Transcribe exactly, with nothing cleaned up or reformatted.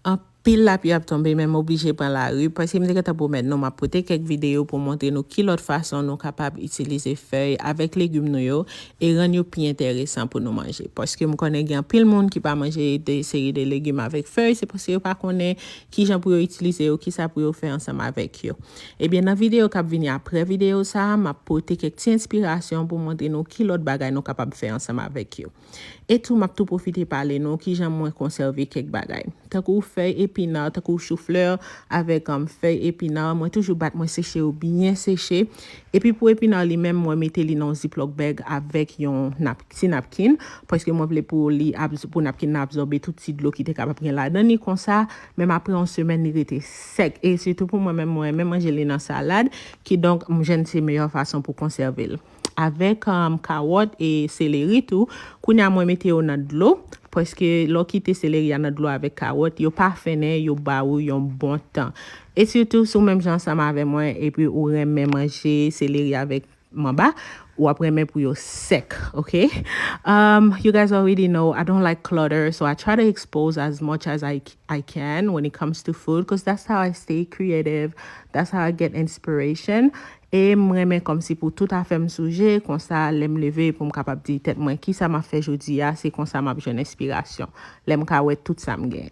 Anpil lapli ap tonbe, men m oblije pran lari, paske m te gentan pwomèt nou m ap pote kèk videyo pou montre nou ki lòt fason nou kapab itilize fèy avèk legim nou yo e rann yo pi enteresan pou nou manje. Paske m konnen gen anpil moun ki pa manje de seri de legim avèk fèy, se paske yo pa konnen kijan pou yo itilize yo, kisa pou yo fè ansanm avèk yo. Ebyen, nan videyo k ap vini apre videyo sa a, m ap pote kèk ti enspirasyon pou montre nou ki lòt bagay nou kapab fè ansanm avèk yo. E tou, m ap tou pwofite pale nou kijan mwen konsève kèk bagay. Tankou fèy epina, tankou chouflè avèk um, fèy epina, mwen toujou bat, mwen seche yo byen seche. Epi pou epina li menm, mwen mete li nan yon ziplock bag avèk yon nap, ti napkin, paske mwen vle pou li abz- pou napkin nan absòbe tout ti dlo ki te kapab gen ladan li konsa, menm apre yon semèn li rete sèk. E sitou pou mwen menm, mwen renmen manje li nan salad, kidonk m jwenn se meyè fason pou konsève l. Avèk um, kawòt e seleri tou, kounye a mwen mete yo nan dlo, paske lè w kite seleri a nan dlo avèk kawòt, yo pa fennen, yo ba ou yon bon tan. E sitou, si w menm jan ansanm avè mwen, epi ou renmen manje seleri avèk manba, w ap renmen pou yo sèk, ok? Um, you guys already know I don't like clutter, so I try to expose as much as I, I can when it comes to food, because that's how I stay creative, that's how I get inspiration. E m renmen kòmsi pou tout afè m sou je, konsa lè m leve pou m kapab di tèt mwen kisa m ap fè jodi a, se konsa m ap jwenn enspirasyon. Lè m ka wè tout sa m gen.